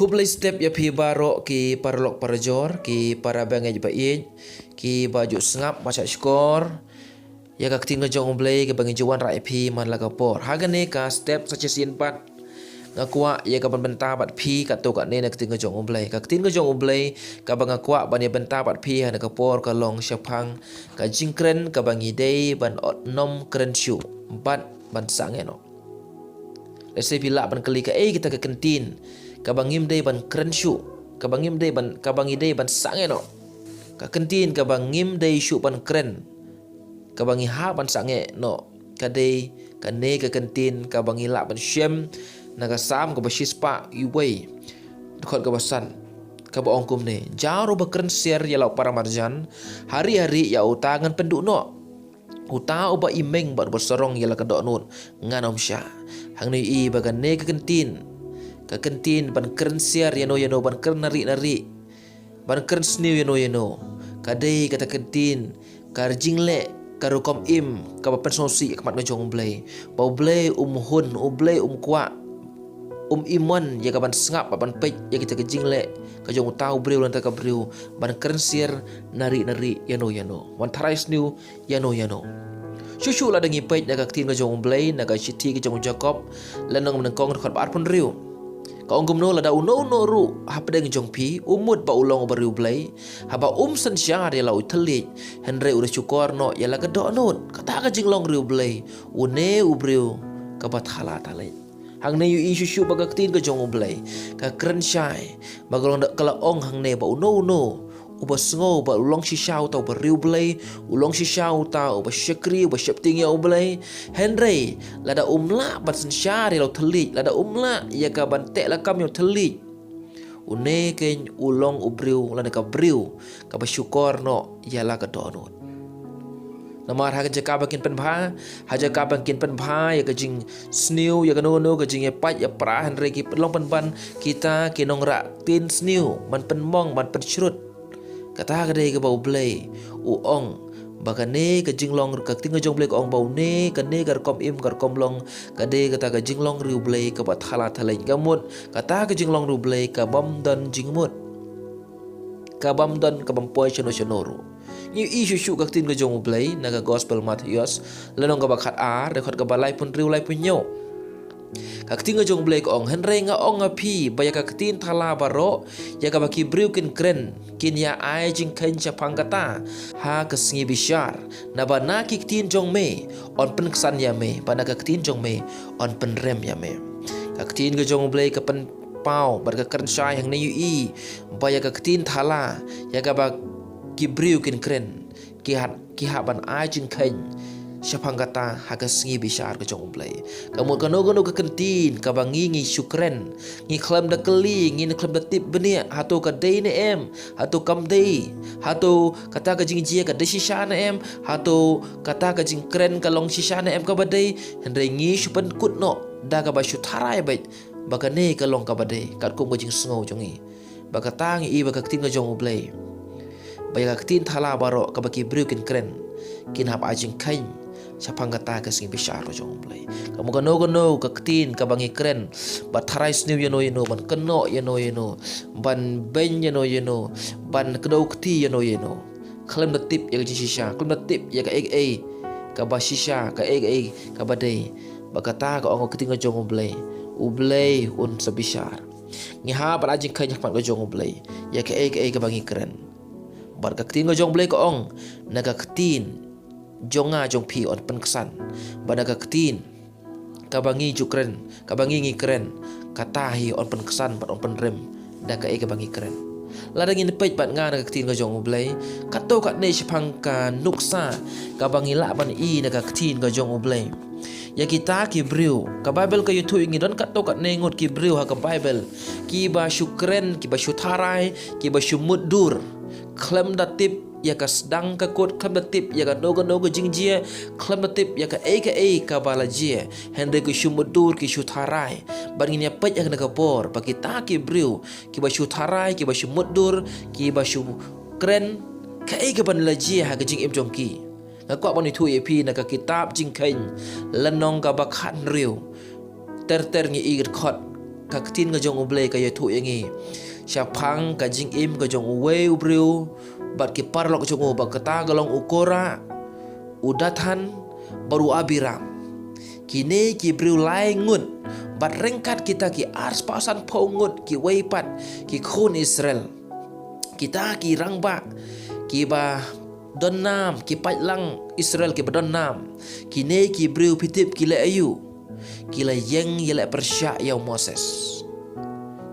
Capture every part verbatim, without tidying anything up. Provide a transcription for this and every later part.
Khublei step ïa phi baroh ki paralok parajor, ki para bangeit ba ïeit, ki ba ju sngap ba shah shkor ïa ka ktien ka jong U Blei kaba ngi ju wanrah ïa phi man la ka por. Ha kane ka step sa shisien pat nga kwah ïa ka ban bynta bad phi katto katne na ka ktien ka jong U Blei. Ka ktien ka jong U Blei kaba nga kwah ban ïa bynta bad phi ha kane ka por ka long shaphang ka jingkren kaba ngi dei ban ot nym kren shuh bad ban sangeh noh. Lehse phi lah ban kylli kaei kata ka kyntien kaba ngim dei ban kren shuh, kaba ngim dei ban, kaba ngi dei ban sangeh noh. Ka kyntien kaba ngim dei shuh ban kren, kaba ngi hap ban sangeh noh, ka dei kane ka kyntien kaba ngi lah ban shem na ka Salm kaba shispah wei, dkhot kaba san, kaba ong kumne: Jar uba kren siar ïa la u paramarjan, hari hari ïa uta ngan pynduh noh. Uta uba imeng bad uba sarong ïa la ka dohnud ngan ym shah. Hangne i ba kane ka kyntien, ka kyntien ban kren siar ïano ïano, ban kren nari nari, ban kren sniew ïano ïano, ka dei kata ka kyntien, ka jingleh, ka rukom im kaba pynsngewsih ïa ka mat ka jong U Blei. Ba U Blei um hun, U Blei um kwah, um imon ïa ka ban sngap bad ban peit ïa kita ka jingleh ka jong uta u briew lane uta ka briew ban kren siar nari nari ïano ïano, ban tharai sniew ïano ïano. Shuh shuh lada ngi peit na ka ktien ka jong U Blei na ka shithi ka jong u Jakob, lynnong ba nyngkong, dkhot ba arphew hynriew, ka ong kumno: Lada uno uno ruh hapdeng jong phi u mut ba u long u bariewblei, haba um synshar ïa la u thylliej, hynrei u da shukor noh ïa la ka dohnud, kata ka jinglong riewblei, une u briew kaba thala thalliej. Hangne ïohi shuh shuh ba ka ktien ka jong U Blei ka kren shai ba ka long da, ka la ong hangne ba uno uno uba sngew ba u long shisha uta u bariewblei, u long shisha uta uba shakri, uba sheptieng ïa U Blei, hynrei lada um lah ban synshar ïa la u thylliej, lada um lah ïa ka ban teh lakam ïa u thylliej, une keiñ u long u briew lane ka briew kaba shukor noh ïa la ka dohnud. Namar ha ka jaka ba kin pynbha, ha jaka ba kin pynbha ïa ka jingsniew, ïa kano kano ka jingïapait ïapra, hynrei ki long pynban kita ki nongrah ktien sniew, ban pynmong, ban pynshrut. Kata ka dei kaba U Blei u ong ba kane ka jinglong, ka ktien ka jong U Blei ka ong ba une, kane ka rukom im, ka rukom long, ka dei kata ka jinglong riewblei kaba thala thalliej. Ka mut kata ka jinglong riewblei ka bym don jingmut, ka bym don, ka bym poi shano shano ruh. Ngi ïohi shuh shuh ka ktien ka jong U Blei na ka Gospel Mathaios, lynnong kaba khat ar, dkhot kaba laiphew hynriew, laiphew hynñiew. Ka ktien ka jong U Blei ka ong: Hynrei nga ong ha phi ba ïa ka ktien thala baroh ïa kaba ki briew kin kren, kin ïa ai jingkheiñ shaphang kata ha ka sngi bishar. Naba na ki ktien jong me yn pynksan ïa me, bad na ka ktien jong me yn pynrem ïa me. Ka ktien ka jong U Blei ka pynpaw bad ka kren shai hangne, ïohi ba ïa ka ktien thala ïa kaba ki briew kin kren, ki hap, ki hap ban ai jingkheiñ shaphang kata ha ka sngi bishar ka jong U Blei. Ka mut kano kano ka kyntien kaba ngi, ngi shu kren, ngi khlem da kylli, ngi khlem da tip bniah hato ka dei ne em, hato kam dei, hato kata ka jingjia ka dei shisha ne em, hato kata ka jingkren ka long shisha ne em kaba dei, hynrei ngi shu pynkut noh da kaba shu tharai beit ba kane ka long kaba dei katkum ka jingsngew jong ngi. Ba kata ngi ïohi ba ka ktien ka jong U Blei, ba ïa ka ktien thala baroh kaba ki briew kin kren, kin hap ai jingkheiñ shaphang kata ka sngi bishar ka jong U Blei. Ka mut kano kano ka ktien kaba ngi kren, ban tharai sniew ïano ïano, ban kynnoh ïano ïano, ban beiñ ïano ïano, ban kdew kti ïano ïano, khlem da tip ïa ka jingshisha, khlem da tip ïa kaei kaei kaba shisha, kaei kaei kaba dei, ba kata ka ong ka ktien ka jong U Blei, U Blei un sa bishar. Ngi hap ban ai jingkheiñ ha khmat ka jong U Blei ïa kaei kaei kaba ngi kren. Bad ka ktien ka jong U Blei ka ong, na ka ktien jong nga jong phi yn pynksan, bad na ka ktien kaba ngi ju kren, kaba ngi ngi kren, kata hi yn pynksan bad yn pynrem da kaei kaba ngi kren. Lada ngin peit bad nga na ka ktien ka jong U Blei, katto katne shaphang ka nuksa kaba ngi lah ban ïohi na ka ktien ka jong U Blei. Ïa kita ki briew, ka Baibl ka ïathuh ïa ngi don katto katne ngut ki briew ha ka Baibl kiba shu kren, kiba shu tharai, kiba shu mutdur, khlem da tip ïa ka sdang ka kut, khlem da tip ïa kano kano ka jingjia, khlem da tip ïa kaei kaei kaba la jia, hynrei ki shu mutdur, ki shu tharai. Bad ngin ïa peit ha kane ka por ba kita ki briew kiba shu tharai, kiba shu mutdur, kiba shu kren, kaei kaban la jia ha ka jingim jong ki. Nga kwah ban ïathuh ïa phi na ka kitab Jingkheiñ, lynnong kaba khathynriew, ter ter ngi ïohi dkhot ka ktien ka jong U Blei ka ïathuh ïa ngi shaphang ka jingim ka jong uwei u briew bad ki paralok jong u, ba kata ka long u Korah, u Dathan bad u Abiram. Kine ki briew lai ngut bad ryngkat kita ki arspah sanphew ngut kiwei pat ki khun Israel, kita ki rangbah kiba don nam, ki paidlang Israel kiba don nam. Kine ki briew phi tip ki leh aïu? Ki la ïeng ïaleh pyrshah ïa u Moses.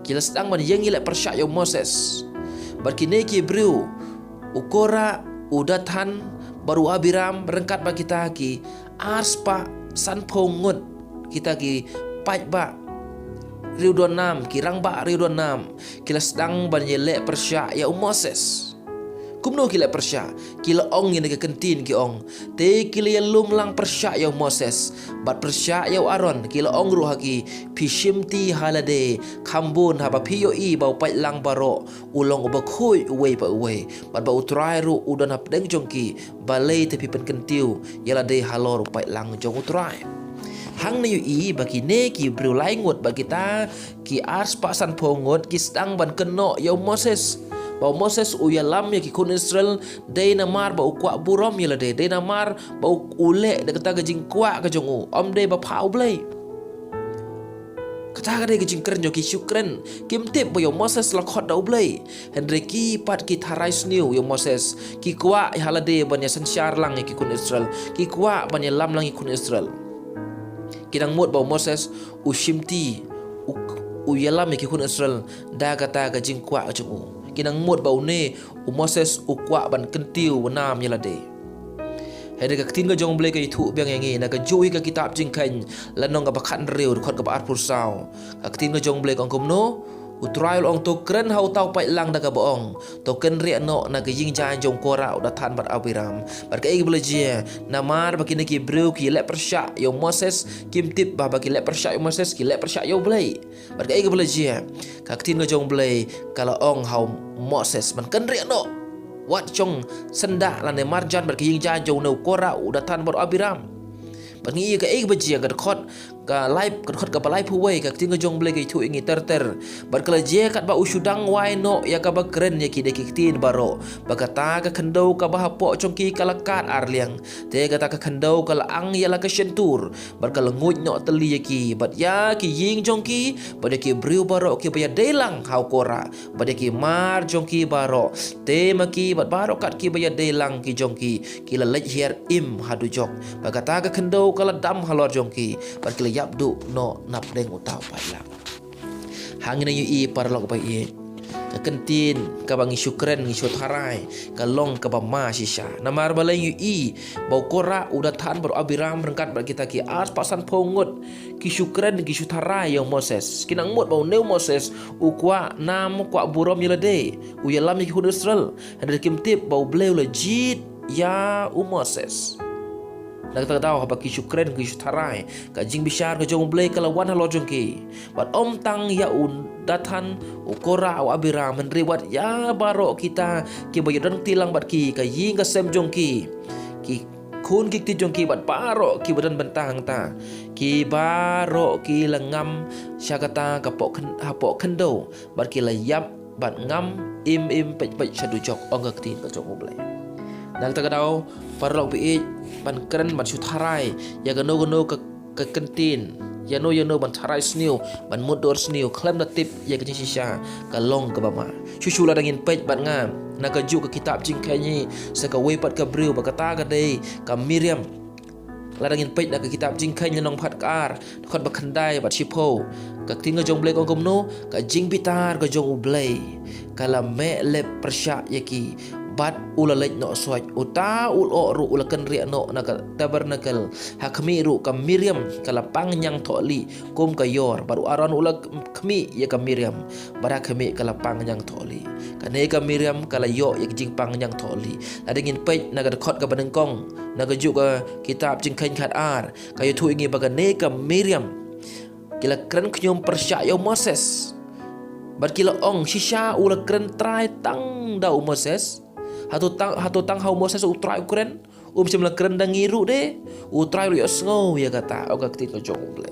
Ki la sdang ban ïeng ïaleh pyrshah ïa u Moses. Bad kine ki briew, u Korah, u Dathan bad u Abiram, ryngkat bad kita ki arspah sanphew ngut, kita ki paidbah riewdonnam, ki rangbah riewdonnam, ki la sdang ban ïaleh pyrshah ïa u Moses. Kumno ki leh pyrshah? Ki la ong ïa kane ka kyntien, ki ong: Te ki la ïalum lang pyrshah ïa u Moses bad pyrshah ïa u Aaron, ki la ong ruh ha ki: Phi shimti ha lade kham bun, haba phi ïohi ba u paidlang baroh u long uba khuid uwei pa uwei, bad ba U Trai ruh u don hapdeng jong ki. Balei te phi pynkyntiew ïa lade halor u paidlang jong U Trai? Hangne ïohi ba kine ki briew lai ngut bad kita ki arspah sanphew ngut ki sdang ban kynnoh ïa u Moses, ba u Moses u ïalam ïa ki khun Israel dei namar ba u kwah burom ïa lade, dei namar ba u, u leh da kata ka jingkwah ka jong u, ym dei ba pha U Blei. Kata ka dei ka jingkren jong ki, shu kren. Kim tip ba ïa u Moses la khot da U Blei. Hynrei ki pat ki tharai sniew ïa u Moses, ki kwah ha lade ban ïa synshar lang ïa ki khun Israel, ki kwah ban ïalam lang ïa ki khun Israel. Ki nang mut ba u Moses u shimti, u, u ïalam ïa ki khun Israel da kata ka jingkwah jong u. Ki nang mut ba une u Moses u kwah ban kyntiew nam ïa lade. Hynrei ka ktien ka jong U Blei ka ïathuh biang ïa ngi na kajuh hi ka kitab Jingkheiñ, lynnong kaba khathynriew, dkhot kaba arphew saw. Ka ktien ka jong U Blei ka ong kumno? U Trai u la ong: To kren ha uta u paidlang da kaba ong: To kynriah noh na ka ïing jaiñ jong u Korah, u Dathan bad Abiram. Bad kaei kaba la jia? Namar ba kine ki briew ki leh pyrshah ïa u Moses, kim tip ba haba ki leh pyrshah ïa u Moses ki leh pyrshah ïa U Blei. Bad kaei kaba la jia? Ka ktien ka jong U Blei ka la ong ha u Moses ban kynriah noh, wat shong syndah lane marjan bad ka ïing jaiñ jong une u Korah, u Dathan bad u Abiram. Bad ngi ïohi kaei kaba jia, ka dkhot ka lai, ka dkhot kaba laiphew wei, ka ktien ka jong U Blei ka ïathuh ïa ngi ter ter. Bad ka la jia katba u shu dang wai noh ïa kaba kren ïa ki da ki ktien baroh, ba kata ka khyndew kaba hapoh jong ki ka la kad ar liang. Te kata ka khyndew ka la ang ïa la ka shyntur, bad ka la nguid noh tylli ïa ki bad ïa ki ïing jong ki, bad ïa ki briew baroh kiba ïadei lang ha u Korah, bad ïa ki mar jong ki baroh. Te ma ki bad baroh kat kiba ïadei lang ki jong ki, ki la leit hiar im ha dujok. Bad kata ka khyndew ka la dam halor jong ki, bad ki la ïap duh noh napdeng uta u paidlang. Hangne ngi ïohi paralok ba ïeit, ka ktien kaba ngi shu kren, ngi shu tharai, ka long kaba ma shisha. Namar balei? Ngi ïohi ba u Korah, u Dathan bad u Abiram ryngkat bad kita ki arspah sanphew ngut ki shu kren, ki shu tharai ïa u Moses. Ki nang mut ba une u Moses u kwah nam, kwah burom ïa lade, u ïalam ïa ki khun Israel. Hynrei kim tip ba U Blei u la jied ïa u Moses. Na kata ka daw haba ki shu kren, ki shu tharai, ka jingbishar ka jong U Blei ka la wan halor jong ki. Bad ym tang ïa u Dathan, u Korah, u Abiram, hynrei wat ïa baroh kita kiba ïadon kti lang bad ki, ka ïing ka sem jong ki, ki khun ki kti jong ki bad baroh kiba don bynta hangta, ki baroh ki la ngam sha kata ka poh khyn-, hapoh khyndew, bad ki la ïap bad ngam im im peit peit sha dujok, ong ka ktien ka jong U Blei. Na kata ka daw paralok ba ïeit, ban kren, ban shu tharai ïa kano kano ka, ka ktien, ïano ïano ban tharai sniew, ban mutdur sniew khlem da tip ïa ka jingshisha, ka long kaba ma. Shuh shuh lada ngin peit bad nga na kajuh ka kitab Jingkheiñ hi, sa kawei pat ka briew, ba kata ka dei ka Miriam. Lada ngin peit na ka kitab Jingkheiñ lynnong ba khat ka ar, dkhot ba khyndai bad shiphew, ka ktien ka jong U Blei ka ong kumno? Ka jingbitar ka jong U Blei ka la meh lep pyrshah ïa ki, bad u la leit noh soit. Uta u lyoh ruh u la kynriah noh na ka tabernacle. Ha khmih ruh ka Miriam ka la pang ñiangthohlieh kum ka ïor, bad u Aaron u la khmih ïa ka Miriam, bad ha khmih ka la pang ñiangthohlieh. Kane ka Miriam ka la ïoh ïa ka jingpang ñiangthohlieh. Lada ngin peit na ka dkhot kaba nyngkong na kajuh ka kitab Jingkheiñ khat ar, ka ïathuh ïa ngi ba kane ka Miriam ki la kren khñium pyrshah ïa u Moses. Bad ki la ong, shisha u la kren trai tang da u Moses? Hato tang, hato tang ha u Moses U Trai u kren? Um shym la kren da ngi ruh de? U Trai u la ïohsngew ïa kata, ong ka ktien ka jong U Blei.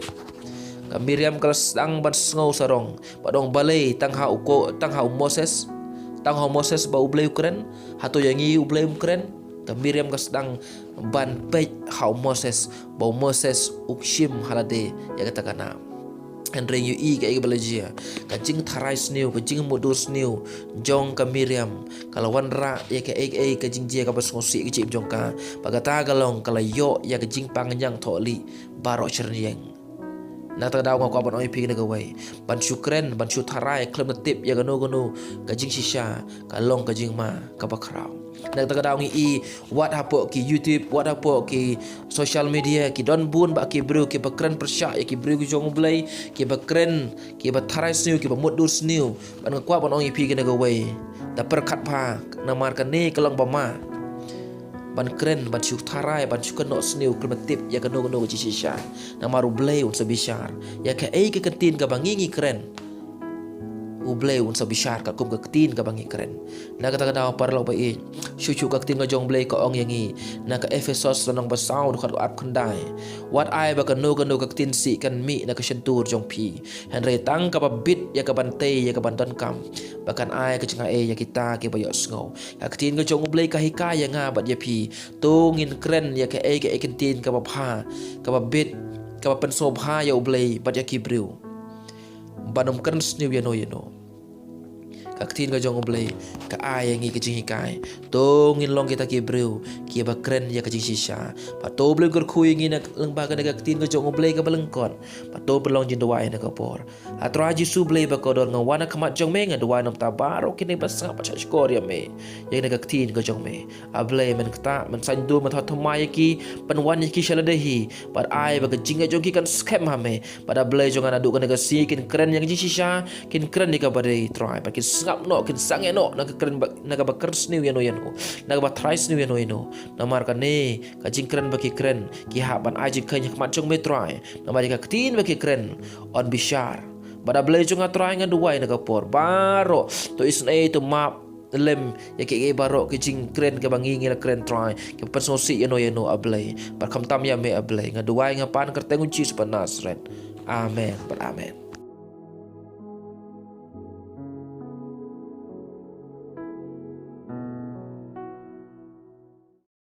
Ka Miriam ka la sdang ban sngew sarong, bad ong balei tang ha u ko, tang ha u Moses, tang ha u Moses ba U Blei u kren, hato ïa ngi U Blei um kren? Ka Miriam ka sdang ban peit ha u Moses, ba u Moses u shim ha lade ïa kata ka nam. Hynrei ngi ïohi kaei kaba la jia, ka jingtharai sniew, ka jingmutdur sniew jong ka Miriam ka la wanrah ïa kaei kaei ka jingjia kaba sngewsih ka jingim jong ka. Bad kata ka long ka la ïoh ïa ka jingpang ñiangthohlieh baroh sha rynieng. Na kata ka daw nga kwah ban ong ïa phi kane kawei, ban shu kren, ban shu tharai khlem da tip ïa kano kano ka jingshisha, ka long ka jingma kaba khraw. Na kata ka daw ngi i wat hapoh ki YouTube, wat hapoh ki social media, ki don bun bah ki briew kiba kren pyrshah ïa ki briew ki jong U Blei, kiba kren, kiba tharai sniew, kiba mutdur sniew. Bad nga kwah ban ong ïa phi kane kawei, da pyrkhat bha, namar kane ka long ba ma ban kren, ban shu tharai, ban shu kynnoh sniew khlem da tip ïa kano kano ka jingshisha. Namar U Blei un sa bishar ïa kaei ka ktien kaba ngi ngi kren. U Blei un sa bishar katkum ka ktien kaba ngi kren. Na kata ka daw paralok ba ïeit, shuh shuh ka ktien ka jong U Blei ka ong ïa ngi na ka Ephesos lynnong ba saw, dkhot arphew khyndai: Wat ai ba kano kano ka ktien sih kan mih na ka shyntur jong phi, hynrei tang kaba bit ïa ka ban tei ïa ka ban donkam, ba kan ai ka jingaiei ïa kita kiba ïohsngew. Ka ktien ka jong U Blei ka hikai ïa nga bad ïa phi, to ngin kren ïa kaei kaei ka ktien kaba bha, kaba bit, kaba pynsngewbha ïa U Blei bad ïa ki briew. Ban ym kren sniew ïano ïano. Ka ktien ka jong U Blei ka ai ïa ngi ka jinghikai, to ngin long kita ki briew kiba kren ïa ka jingshisha. Bad to U Blei kyrkhu ïa ngi na lyngba kane ka ktien ka jong U Blei kaba lyngkot. Bad to pynlong jingduwai na ka por. A Trai Jisu Blei ba kordor, nga wan ha khmat jong me, nga duwai namar baroh kine ba sngap bad shahshkor ïa me, ïa kane ka ktien ka jong me. A Blei, men ktah, men saindur, men thoh thymmai ïa ki, pynwan ïa ki sha lade hi. Bad ai ba ka jingngeit jong ki kan skhem ha me. Bad A Blei jong nga, naduh kane ka sngi kin kren ïa ka jingshisha, kin kren ïa kaba dei, Trai. Bad kin sngap noh, kin sangeh noh na ka kren ba, na kaba kren sniew ïano ïano, na kaba tharai sniew ïano ïano. Namar kane ka jingkren ba ki kren, ki hap ban ai jingkheiñ ha khmat jong me, Trai. Namar ïa ka ktien ba ki kren yn bishar. Bad A Blei jong nga, Trai, nga duwai na ka por, baroh to isynei, to map lem ïa kiei kiei baroh ki jingkren kiba ngi ngi la kren, Trai, kiba pynsngewsih ïano ïano, A Blei. Bad khamtam ïa me, A Blei. Nga duwai, nga pan ha ka kyrteng U Jisu ba Nasaret. Amen bad amen.